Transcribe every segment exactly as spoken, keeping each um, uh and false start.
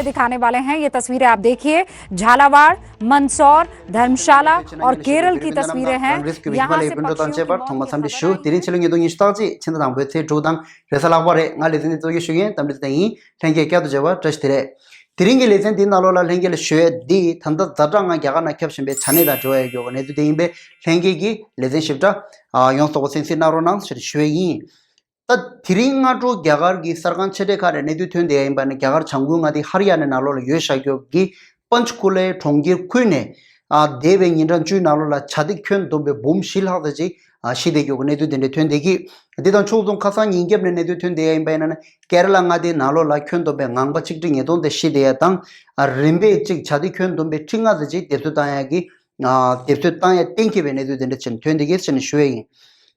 दिखाने वाले हैं। ये तस्वीरें आप देखिए, झालावाड़, मंदसौर, धर्मशाला और केरल की तस्वीरें हैं। यहाँ से पक्षियों की मौत की खबर है। དེ་རིང་ཕྱི་ལོ་ཉིས་སྟོང་ཉི་ཤུ་རྩ་གཅིག་ཕྱི་ཟླ་དང་པོའི་ཚེས་དྲུག་དང་རེས་གཟའ་ལྷག་པ་རེད། ང་ལེ་ཚན་འདི་གཙོ་སྐྱོང་ཞུ་མཁན་དམ་རིག་བསྟན་ཡིན། ལྷན་རྒྱས་བསྐྱར་དུ་མཇལ་བར་བཀྲ་ཤིས་བདེ་ལེགས། དེ་རིང་གི་ལེ་ཚན་འདིའི་ནང་ལོགས་ལ་ལྷན་རྒྱས་ལ་ཞུ་ཡས་འདི་ད་ལྟ་ཛ་དྲག་ངང་རྒྱ་གར་ནང་ཁྱབ་བཞིན་པའི་བྱ་ནད་དང་འབྲེལ་བ་ཡོད་ཡོད་པའི་གནས་ཚུལ་དེ་ཡིན་པས་ལྷན་རྒྱས་ཀྱིས་ལེ་ཚན་ཞིབ་ཕྲ་ཡོངས་རྫོགས་པ་གསན་གཟིགས་གནང་རོགས་གནང་ཞེས་ཞུ་ཡས་ཡིན། ད་དེ་རིང་སྔ་དྲོ་རྒྱ་གར་གྱི་གསར་ཁང་ཆེ་གྲས་ཁག་ནས་གནས་ཚུལ་ཐོན་བསྡད་ཡ་ཡིན་པ་ནི་རྒྱ་གར་བྱང་ཁུལ་མངའ་སྡེ་ཧར་ཡ་ནའི་ནང་ལོགས་ལ་ཡོད་བཞག་ཡོད་ཀྱི་པན་ཆ་ཀུ་ལའི་གྲོང་ཁྱེར་ཁུལ་ནས་ཨ་འདས་པའི་ཉིན་གྲངས་བཅུའི་ནང་ལོགས་ལ་བྱ་དེ་ཁྱོན་བསྡོམས་པའི་འབུམ་བཞི་ལྷག་ཙམ་ཅིག་ཨ་ཤི་བསྡད་ཡོད་ཀྱི་གནས་ཚུལ་དེ་འདྲ་ཐོན་བསྡད་ཀྱི། འདི་དང་ཕྱོགས་མཚུངས་ཁ་སང་ཉིན་རྒྱབ་ནས་གནས་ཚུལ་ཐོན་བསྡད་ཡ་ཡིན་པ་ཡིན་ན་ནི་ཀེ་ར་ལ་མངའ་སྡེའི་ནང་ལོགས་ལ་ཁྱོན་བསྡོམས་པའི་ངང་པ་ཆིག་ཁྲི་ཉིས་སྟོང་དེ་ཤི་བསྡད་ཡ་དང་ཨ་རིམ་པས་ཅིག་བྱ་དེ་ཁྱོན་བསྡོམས་པའི་ཁྲི་ལྔ་ཙམ་ཅིག་སྡེབ་གསོད་བཏང་ཡ་གི་ཨ་སྡེབ་གསོད་བཏང་ཡ་གཏན་འཁེལ་བའི་གནས་ཚུལ་དེ་འདྲ་ཅིག་ཐོན་བསྡད་ཀྱི་ཟེར་ནས་ཞུ་ཡ་ཡིན།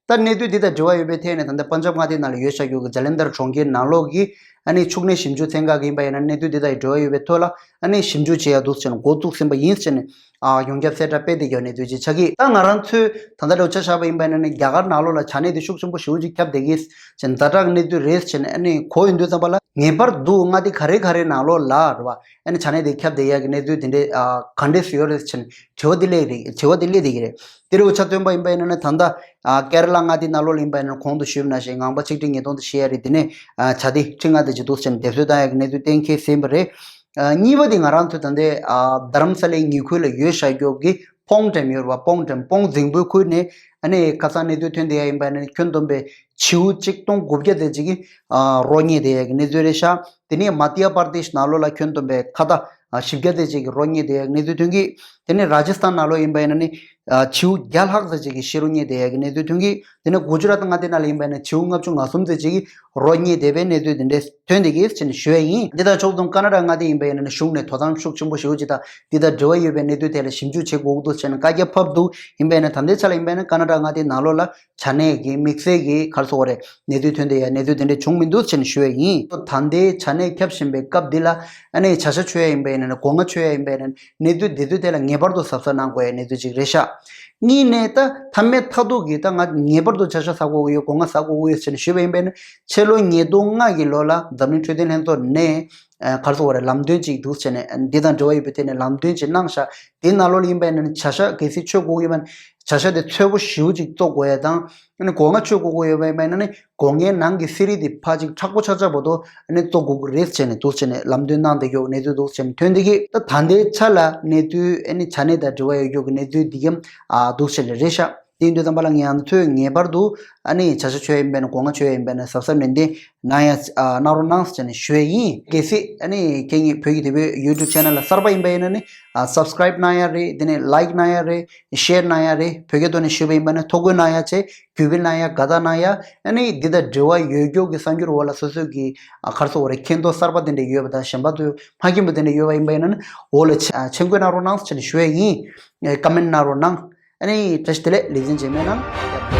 ད་གནས་ཚུལ་འདི་དང་འབྲེལ་བ་ཡོད་པའི་ཐད་ནས་ད་ལྟ་པན་ཇབ་མངའ་སྡེའི་ནང་ལ་ཡོད་བཞག་ཡོད་ཀྱི་ཇ་ལན་དར་གྲོང་ཁྱེར་ནང་ལོགས་ཀྱི་ཨ་ནི་ཕྱུགས་ནད་ཞིབ་འཇུག་ཚན་ཁག་གི་ཡིན་པ་ཡིན་ན་གནས་ཚུལ་འདི་དང་འབྲེལ་བ་ཡོད་པའི་ཐོག་ལ་ཨ་ནི་ཞིབ་འཇུག་བྱེད་ཡ་འདུག་ཟེར་ནས་འགོ་བཙུགས་ཟིན་པ་ཡིན་ཟེར་ནས་ཨ་ཡོངས་ཁྱབ་གསལ་བསྒྲགས་སྤེལ་བསྡད་ཡོད་གནས་ཚུལ་ཅིག་ཆགས་ཀྱི། ད་ང་རང་ཚོས་ད་ལྟ་འདྲ་བོ་ཆ་བཞག་པ་ཡིན་པ་ཡིན་ན་ནི་རྒྱ་གར་ནང་ལོགས་ལ་བྱ་ནད་འདི་ཤུགས་ཆེན་པོ་ཞེ་པོ་ཅིག་ཁྱབ་བསྡད་ཀྱི་ཟེར་ནས་ཛ་དྲག་གནས་ཚུལ་རེད་ཟེར་ནས་ཨ་ནི་གོ་ཡོང་དུས་ཙམ་པ་ལ་ངེས་པར་དུ་མངའ་སྡེ་ག་རེ་ག་རེ་ནང་ལོགས་ལ་རེད་བ། ཨ་ནི་བྱ་ནད་དེ་ཁྱབ་བསྡད་ཡག་གི་གནས་ཚུལ་དེ་འདྲའི་ཨ་ག་འདྲས་སུ་ཡོད་རེད་ཟེར་ནས་དྲི་བ་དེ་སླེབས་རེད། དྲི་བ་དེ་སླེབས་བསྡད་ཀྱི་རེད། དེ་རུ་ཆ་མཚོན་པ་ཡིན་པ་ཡིན་ན་ནི་ད་ལྟ་ཨ་ཀེ་ར་ལ་མངའ་སྡེ་ནང་ལོགས་ལ་ཡིན་པ་ཡིན་ན་གོང་དུ་ཞུས་པ་ནང་བཞིན་ངང་པ་ཆིག་ཁྲི་ཉིས་སྟོང་དེ་ཤི་ཡ་རེད། དེ་ནས་ཨ་བྱ་དེ་ཁྲི་ལྔ་དེ་ཅིག་འདུག་ཟེར་ནས་སྡེབ་གསོད་བཏང་ཡག་གི་གནས་ཚུལ་གཏན་འཁེལ་ཟིན་པ་རེད། ཨ་གཉིས་པ་དེ་ང་རང་ཚོ་ད་ལྟའི་ཨ་རྡ་རམ་ས་ལའི་ཉེ་ཁུལ་ལ་ཡོད་བཞག་ཡོད་ཀྱི་སྤོང་ཀྲེམ་ཡོད་རེད་བ། སྤོང་ཀྲེམ་སྤོང་རྫིང་བུའི་ཁུལ་ནས་ཨ་ནི་ཁ་སང་གནས་ཚུལ་ཐོན་བསྡད་ཡ་ཡིན་པ་ཡིན་ན་ནི་ཁྱོན་བསྡོམས་པའི་བྱིའུ་གཅིག་སྟོང་དགུ་བརྒྱ་དེ་ཅིག་གི་ཨ་རོ་རྙེད་བསྡད་ཡ་གི་གནས་ཚུལ་རེད་ཤག་དེ་ནས་མ་དྷྱ་པར་དེཤ་ནང་ལོགས་ལ་ཁྱོན་བསྡོམས་པའི་ཁ་བརྡ་ཨ་བཞི་བརྒྱ་དེ་ཅིག་གི་རོ་རྙེད་བསྡད་ཡ་གི་གནས་ཚུལ་ཐོན་གྱི། དེ་ནས་ར་ཇི་སྟན་ནང་ལོགས་ཡིན་པ་ཡིན་ན་ནི་ཨ་བྱིའུ་བརྒྱ་ལྷག་ཙམ་ཅིག་གི་ཤི་རོ་རྙེད་བསྡད་ཡ་གི་གནས་ཚུལ་ཐོན་གྱི། དེ་ནས་གུ་ཇུ་རཱཏ་མངའ་སྡེ་ནང་ལ་ཡིན་པ་ཡིན་ན་བྱིའུ་ལྔ་བཅུ་ང་གསུམ་ཙམ་ཅིག་གི་རོ་རྙེད་བསྡད་པའི་གནས་ཚུལ་དེ་འདྲས་ཐོན་བསྡད་ཀྱི་ཟེར་ནས་ཞུ་ཡ་ཡིན། འདི་དང་ཕྱོགས་མཚུངས་ཀ་ན་ཌ་མངའ་སྡེ་ཡིན་པ་ཡིན་ན་གཞུང་ནས་དོ་དམ་ཤུགས་ཆེན་པོ་ཞེ་པོ་ཅིག་དང་འདི་དང་འབྲེལ་བ་ཡོད་པའི་གནས་ཚུལ་ཐད་ལ་ཞིབ་འཇུག་བྱེད་དགོས་ཀྱི་འདུག་ཟེར་ནས་བཀའ་རྒྱ་ཕབ་འདུག་ཡིན་པ་ཡིན་ན་ད་ལྟའི་ཆ་ལ་ཡིན་པ་ཡིན་ན་ཀ་ན་ཌ་མངའ་སྡེའི་ནང་ལོགས་ལ་བྱ་ནད་ཀྱི་དམིགས་བསལ་གྱི་ག་རེ་ཟེར་དགོས་རེད། གནས་ཚུལ་ཐོན་བསྡད་ཡ་གནས་ཚུལ་དེ་འདྲ་བྱུང་མི་འདུག་ཟེར་ནས་ཞུ་ཡ་ཡིན། ད་ལྟའི་བྱ་ནད་ཁྱབ་བཞིན་པའི་སྐབས་འདི་ལ་ཨ་ནི་བྱ་ཤ་མཆོད་ཡ་ཡིན་པ་ཡིན་ན་སྒོ་ང་མཆོད་ཡ་ཡིན་པ་ཡིན་ན་གནས་ཚུལ་འདི་ཚོའི་ཐད་ལ་ངེས་པར་དུ་གཟབ་གཟབ་གནང་དགོས་ཡ་གནས་ཚུལ་ཅིག་རེད་ཤག་གཉིས་ནས་ད་མཐའ་མའི་མཐའ་ཐུག་གི་ད་ང་ངེས་པར་དུ་བྱ་ཤ་ཟ་དགོས་ཀྱི་ཡོད། སྒོ་ང་ཟ་དགོས་ཀྱི་ཡོད་ཟེར་ནས་ཞུས་པ་ཡིན་པ་ཡིན་ན་ཕྱི་ལོ་ཉིས་སྟོང་ལྔ་གི་ལོ་ལ་འཛམ་གླིང་འཕྲོད་བསྟེན་ལྷན་ཚོགས་ནས་ཨ་ག་རེ་ཟེར་དགོས་རེད། ལམ་སྟོན་ཅིག་འདུག་ཟེར་ནས་འདི་དང་འབྲེལ་བ་ཡོད་པའི་ཐད་ནས་ལམ་སྟོན་ཅིག་གནང་ཤག་དེའི་ནང་ལོགས་ལ་ཡིན་པ་ཡིན་ན་བྱ་ཤ་གལ་སྲིད་མཆོད་དགོས་ཀྱི་ཡོད་པ་ན་བྱ་ཤ་དེ་ཚོས་པོ་ཞེ་པོ་ཅིག་བཙོ་དགོས་ཡ་དང་། ཨ་ནི་སྒོ་ང་མཆོད་དགོས་ཀྱི་ཡོད་པ་ཡིན་པ་ཡིན་ན་ནི་སྒོ་ངའི་ནང་གི་ཟས་རིགས་དེ་ཕར་ཅིག་མཁྲེགས་པོ་ཆགས་ཆགས་བར་དུ་ཨ་ནི་བཙོ་དགོས་ཀྱི་རེད་ཟེར་ནས་འདུག་ཟེར་ནས་ལམ་སྟོན་གནང་བསྡད་ཡོད་གནས་ཚུལ་འདུག་ཟེར་ནས་ཐོན་བསྡད་ཀྱི། ད་ད་ལྟའི་ཆ་ལ་གནས་ཚུལ་ཨ་ནི་བྱ་ནད་དང་འབྲེལ་བ་ཡོད་ཡོད་ཀྱི་གནས་ཚུལ་འདི་གམ་ཨ་འདུག་ཟེར་ནས་རེད་ཤག་དེ་ཡིན་དུས་ཙམ་པ་ལ་ངས་ང་ཚོས་ངེས་པར་དུ་ཨ་ནི་བྱ་ཤ་མཆོད་ཡ་ཡིན་པ་ཡིན་ན་སྒོ་ང་མཆོད་ཡ་ཡིན་པ་ཡིན་ན་གཟབ་གཟབ་ནན་ཏན་གནང་ཡ་ཨ་གནང་རོགས་གནང་ཟེར་ནས་ཞུ་ཡ་ཡིན། གལ་སྲིད་ཨ་ནི་ཁྱེད་ཉིད་བོད་ཀྱི་དེབ་འགོད་YouTube channel ལ་གསར་པ་ཡིན་པ་ཡིན་ན་ནི་ཨ་subscribe གནང་ཡ་རེད། དེ་ནས་like གནང་ཡ་རེད། share གནང་ཡ་རེད། བོད་སྐད་ཐོག་ནས་ཞུས་པ་ཡིན་པ་ན་ཐོ་འགོད་གནང་ཡ་བྱས། བརྒྱུད་སྤེལ་གནང་ཡ། དགའ་རྟགས་གནང་ཡ། ཨ་ནི་འདི་དང་འབྲེལ་བ་ཡོད་ཡོད་ཀྱི་གསར་འགྱུར་འོག་ལ་སོ་སོའི་གི་ཨ་ག་རེ་ཟེར་དགོས་རེད། མཁྱེན་རྟོགས་གསར་པ་དེ་འདྲ་ཡོད་པ་དང་གཞན་པ་ཚོས་མ་མཁྱེན་པ་དེ་འདྲ་ཡོད་པ་ཡིན་པ་ཡིན་ན་ནི་འོག་ལ་མཆན་འགོད་གནང་རོགས་གནང་ཟེར་ནས་ཞུ་ཡ་ཡིན། comment གནང་རོགས་གནང་། ཨ་ནི་བཀྲ་ཤིས་བདེ་ལེགས། ལེ་ཚན་རྗེས་མའི་ནང་།